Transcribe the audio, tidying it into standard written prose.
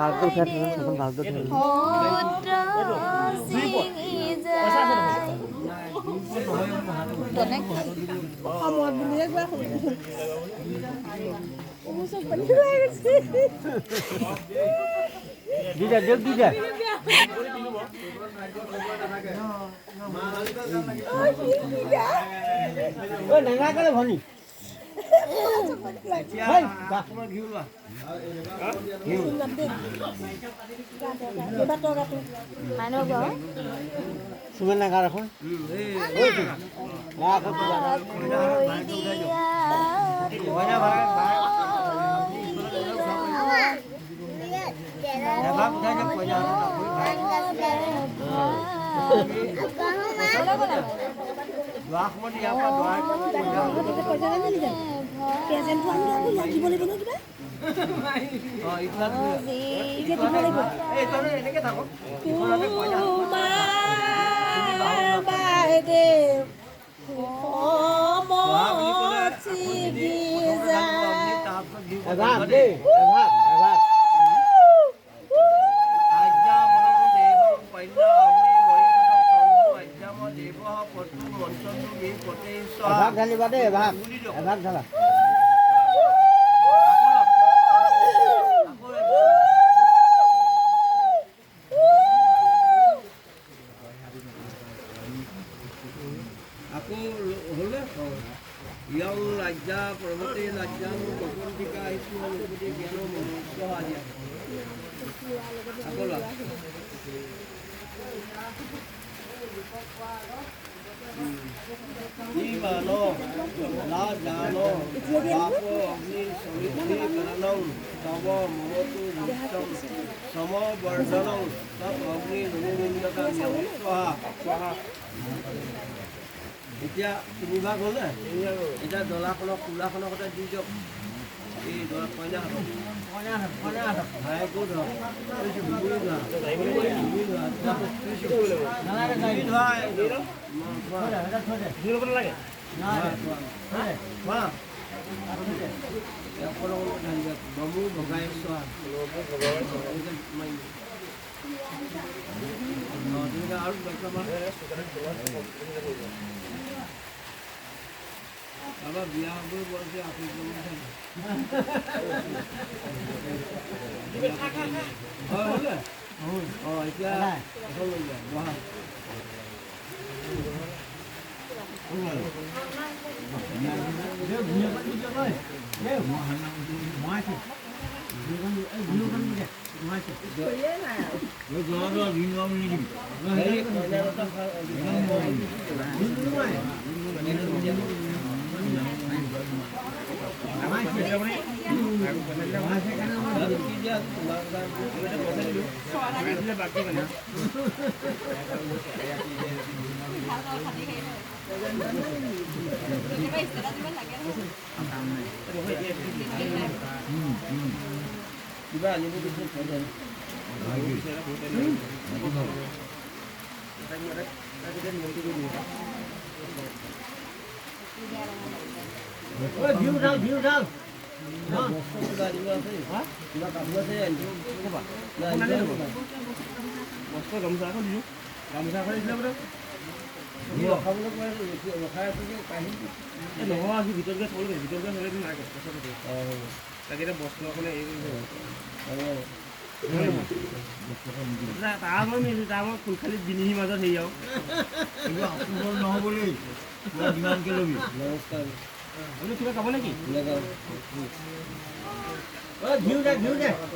ভালকৈ উঠাই থৈচোন, সেইখন ভালকৈ উঠাই থৈচোন। সূত্ৰ ছিঙি যায়। অসমত বুলিয়ে কোৱা শুনিছোঁ। মোৰ চব পানী ওলাই গৈছে। দি দে, দিয়ক, দি দে। ঐ নেঙা কেলে ভনী? হেই, যা। মানুহ ঘৰ চুমে নেঙা দেখোন। না, আকৌ কিবা এটা। থৈ দিয়া। প্ৰেজেণ্টটো আনি আকৌ ইয়াত দিব লাগিব নহয় কিবা। এতিয়া দিব লাগিব। তোমাৰ বাইদেউ অসমত ছিগি যায়। এভাগ দেই, এভাগ, এভাগ। এভাগ ঢালিবা দেই, এভাগ, এভাগ ঢালা। আকৌ হ'লনে? ইয়ং লাজ্জা পৰ্বতে লাজ্জাং কপন্তিকা মুকুতি জ্ঞান মনুষ্য আদি। আকৌ লোৱা। ইমান লাজান বাপ অগ্নি সমিদ্ধি কৰণং তৱ মমতু ভূষম সমবৰ্ধনং তৎ অগ্নি ৰুমিন্দতা স্বাহা। এতিয়া তিনিভাগ হ'লনে? এতিয়া দলাখনক কোলাখনৰ সৈতে দি দিয়ক। এই দৰা কইনা হাতত, ভায়েকো ধৰা, তুমি ধৰা, তুমি ধৰা, তুমি ধৰা, ধোৱা। অকণ অকণ ঢালি দিয়ক। বমু ভগাই চোৱা। অঁ, তেনেকৈ আৰু বাবা বিয়া হ'বলৈ বয়সে আশী থাকে। হয়, হ'লনে? অঁ, এতিয়া এখন লৈ যোৱা, বহা। হেৰি কইনা এটা। কি দিয়া তোমাৰ? কিবা আনিব দিছে, থৈ দে। ঐ ঘিউ ঢাল, ঘিউ ঢাল। বস্তু কিবা আনিব আছে নেকি? কিবা কাপোৰ আছে আনিব নাই? বস্ত্ৰ গামোচা এখন দিছোঁ, গামোচা এখন দিছিলে বোলে। ৰখাবলৈ কৈ আছো, ৰখাই আছো যে কাহি। এই নহয়, আজি ভিতৰত গৈ থ'বলৈ, ভিতৰত গৈ থ'লে নাই, পইচা পাতি তাকে এতিয়া বস্ত্ৰ এখনে হেৰি কৰিছে। তাৰ মই মিলিছোঁ, তাৰ মই খুলখালি বিনিহিৰ মাজত হেৰি আৰু নহ'ব দেই, যিমানকে ল'বি। নমস্কাৰ। আপুনি কিবা খাব নেকি? নাযাওঁ। ঐ ঘিউ দে, ঘিউ দে।